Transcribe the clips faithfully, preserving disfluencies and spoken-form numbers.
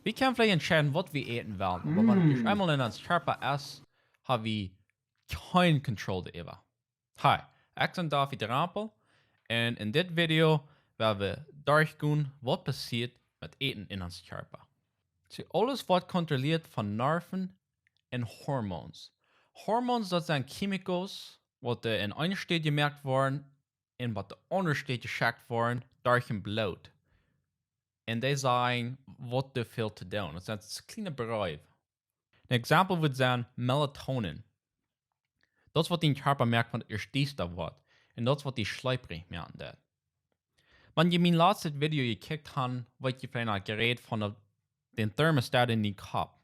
Wie kjennen veleicht entscheiden, waut wie äten wellen, oba wan et eemol en ons Kjarpa es, ha wie kjeen Control doaräwa. Hi, ekj sie David Rempel, un en dit Video woa wie derchgonen, waut passieet met Äten en ons Kjarpa. See, aules woat kontrollieet von Nerven un Hormoons. Hormoons, daut sent Chemicals, waut, äh, en eene Städ jemoakt woaren un waut de aundre Städ jeschekjt woaren derch daut Bloot. Un dee sajen, waut doa väl to doonen. Daut sent kjliene Breew. Een Exempel wudd sennen Melatonin. Daut es waut dien Kjarpa moakt, wan et ieescht diesta woat. Un daut es waut die schleeprich moaken deit. Wan jie mien latstet Video jekjikjt han, weet jie veleicht noch, ekj räd von de, dän Thermostat en dien Kopp,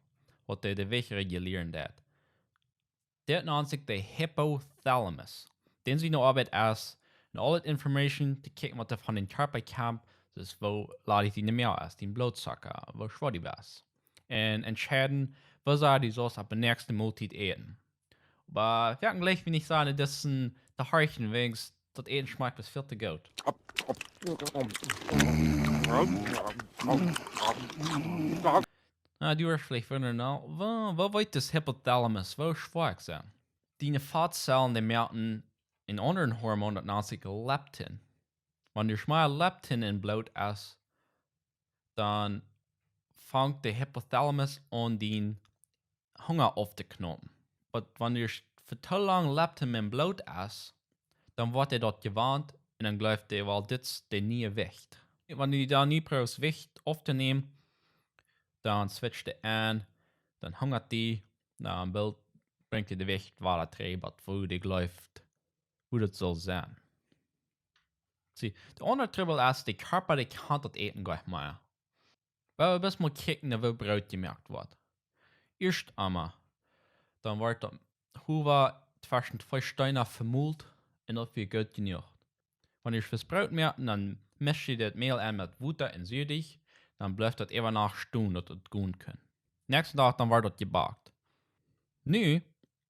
waut de, de Wajch regulieren deit. Dit nant sikj de Hypothalamus. Dän siene Oabeit es, no aul daut Information to kjikjen, waut doa von dän Kjarpa kjemt, soo aus woo lat diene Moag es, dien Bloodzucker, woo schwoa du best. Un entscheiden, woo sea du saust opp de näakjste Moltiet äten. Oba wie kjennen jlikj nich sajen, daut es een, de Harchen, wäajens daut Äten schmakjt bloos väl to goot. Na, du woascht veleicht wundren, na, woo, woo weet dis Hypothalamus, woo schwoa ekj sie? Diene Fattzellen, dee moaken een aundret Hormon, daut nant sikj Leptin. Wan du mea Leptin em Bloot hast, dan fangt de Hypothalamus aun, dien Hunga auftostoawen. Oba wan du fa too lang Leptin em Bloot hast, dan woat hee daut jewant un dan jleeft hee, well, dit es de niee Jewicht. Wan du dan nu proowst Jewicht auftonämen, dan switcht hee aun, dan hungat die, dan brinjt hee de Jewicht wada trigj, waut woo du jleefst, woo daut saul sennen. See, de aundre Trubbel es, de Kjarpa, dee kaun daut Äten goanich mea. Well wie bloos mol kjikjen, woo Broot jemoakt woat. Ieescht emol, dan woat daut Hoowa tweschen twee Steena vemolt un daut wia goot jenuach. Wan du ieescht Broot moakst, dan mischst du daut Mäl aun met Wota un Suadeajch, dan blift daut äwa Nacht stonen, daut et gonen kaun. Näakjsten Dach, dan woat daut jebackt. Nu,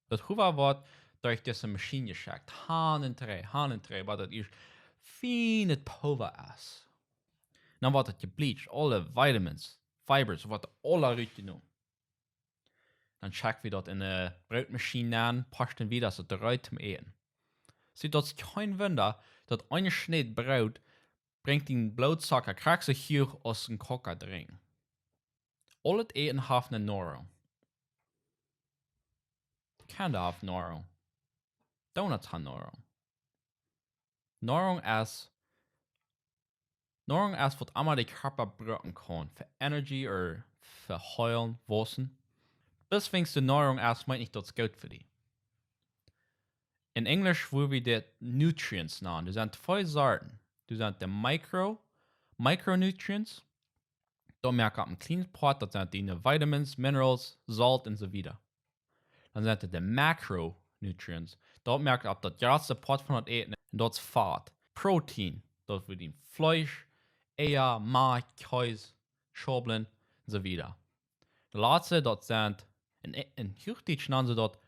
daut Hoowa woat derch dise Maschien jeschekjt, han un trigj, han un trigj, bat daut ieescht fienet Pulwa es. Dan woat daut jebleached, aule Vitamins, Fibers, woat aula rutjenomen. Dan schekj wie daut en de Brootmaschien nenn, poascht daut wieda, daut reed toom Äten. See, daut es kjeen Wunda, daut eene Schnitt Broot brinjt dän Bloodzucker krakjt soo huach aus een Coca drinkjen. Aulet Äten haft eene Noarunk. Candy haft Noarunk. Donuts han Noarunk. Noarunk es, Noarunk es waut emma de Kjarpa brucken kaun fa Energie ooda fa heelen, wausen. Bloos wäajens de Noarunk es, meent nich daut es goot fa die. En Enjlisch wudd wie dit Nutrients nanen. Doa sent twee Sorten. Doa sent de Micro, Micronutrients. Daut moakt opp een kjlienet Poat, daut sent diene Vitamins, Minerals, Solt un soo wieda. Dan sent doa de Macronutrients. Daut moakt opp daut jratste Poat von daut Äten. Un daut es Fat. Protein. Daut woat en Fleesch, Eia, Malkj, Kjees, Schaublen un soo wieda. De latste, daut sent, en, en Huachdietsch nanen see daut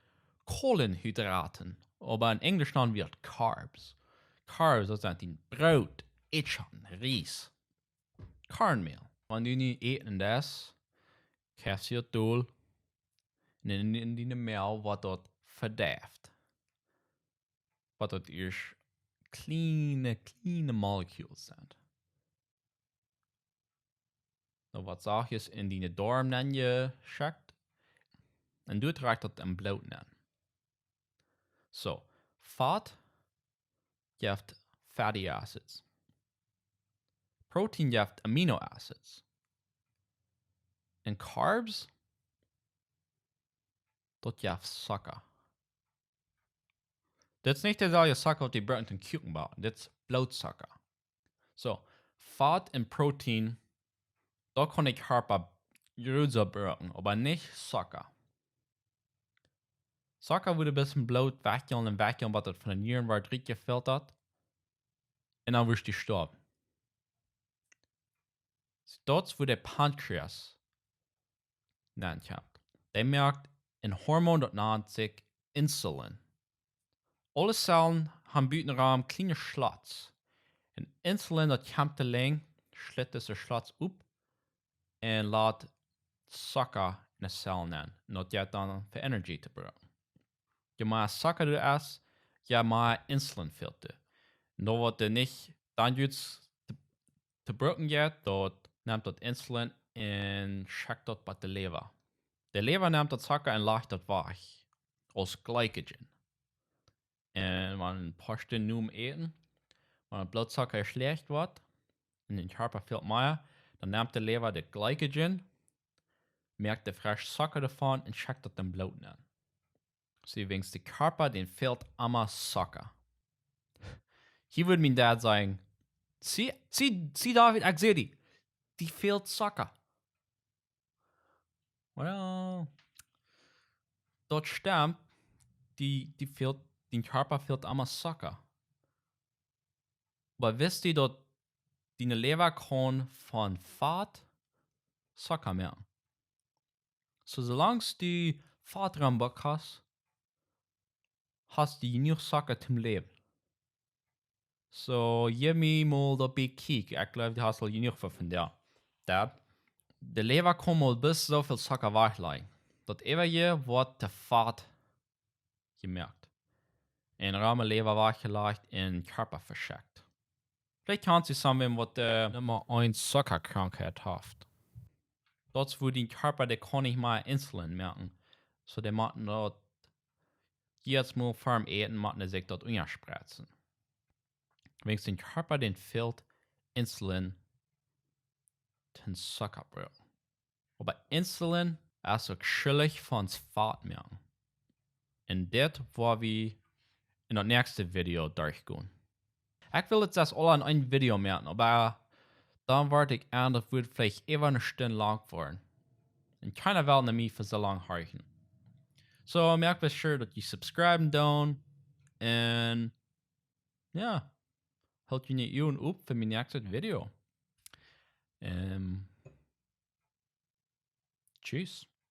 Kohlenhydraten, oba en Enjlisch nanen wie daut Carbs. Carbs, daut sent en Broot, Ätschaten, Ries, Kornmäl. Wan du nu äten deist, kjrichst du daut dol, un en, en diene Moag woat daut vedeift. Waut daut ieescht kjliene, kjliene Molekjülen sent. Dan woat daut sachtjes en diene Doarm nenn jeschekjt. Un doa trakjt daut em Bloot nenn. Soo, Fat jeft fatty acids. Protein jeft amino acids. Un Carbs, daut jeft Zucka. Dit es nich deselwje Zucka waut wie brucken toom Kuaken baucken. Dit es Bloodzucka. Soo, Fat un Protein, daut kaun de Kjarpa jrod soo brucken, oba nich Zucka. Zucka woat bloos em Bloot wajchgonen un wajchgonen, waut daut von de Nieren woat rutjefiltert. Un dan woascht du stoawen. Daut es wua de Pankreas nenn kjemt. Dee moakt een Hormon, daut nant sikj Insulin. Aule Zellen han butenrom kjliene Schlots. Un Insulin, daut kjemt doa lenjd, schlitt dise Schlots op un lat Zucka enne Zell nenn. Un daut jeit dan fa Energie to brucken. Je mea Zucka du hast, je mea Insulin fält die. Un daut waut du nich dan juts to, to brucken jeit, daut nemt daut Insulin un schekjt daut bie de Lewa. De Lewa nemt daut Zucka un lajcht daut wajch aus Glycogen. Un wan een poa Stunden nom Äten, wan daut Blootzucka schlajcht woat un dän Kjarpa fält mea, dan nemt de Lewa daut Glycogen, moakt de fresch Zucka doavon un schekjt daut em Bloot nenn. See, wäajens de Kjarpa, dän fält emma Zucka. Hia wudd mien Dad sajen: "See, see, see, David, ekj saj die, die fält Zucka." Well, daut stemt, die, die fält, dän Kjarpa fält emma Zucka. Oba wist du, daut diene Lewa kaun von Fat Zucka moaken? Soo, soo lang du Fat rombuck hast, hast du jenuach Zucka toom läwen. Soo, jeff mie mol daut bie Kiek. Ekj gleew, du hast aul jenuach von, von dee. Daut, de Lewa kaun mol bloos soo väl Zucka wajchlajen. Daut äwaje woat to Fat jemoakt. Un rom de Lewa wajchelajcht un Kjarpa veschekjt. Veleicht kjanst du someone waut, äh, Numma eent Zuckakrankheit haft. Daut es wua dän Kjarpa, dee kaun nich mea Insulin moaken. Soo, dee motten daut jiedet Mol vorm Äten, motten dee sikj daut unjaspretzen. Wäajens dän Kjarpa, dän fält Insulin toom Zucka brucken. Oba Insulin es uk schuldich von Fat moaken. Un dit woa wie en daut näakjste Video derchgonen. Ekj well daut sest aula en een Video moaken, oba dan woat daut enn, daut woat veleicht äwa eene Stund lang woaren. Un kjeena well no mie fa soo lang horchen. Soo, moakt sure daut jie subscriben doonen. Un jo, hoolt june Uagen op fa mien näakjstet Video. Ähm, tschüss.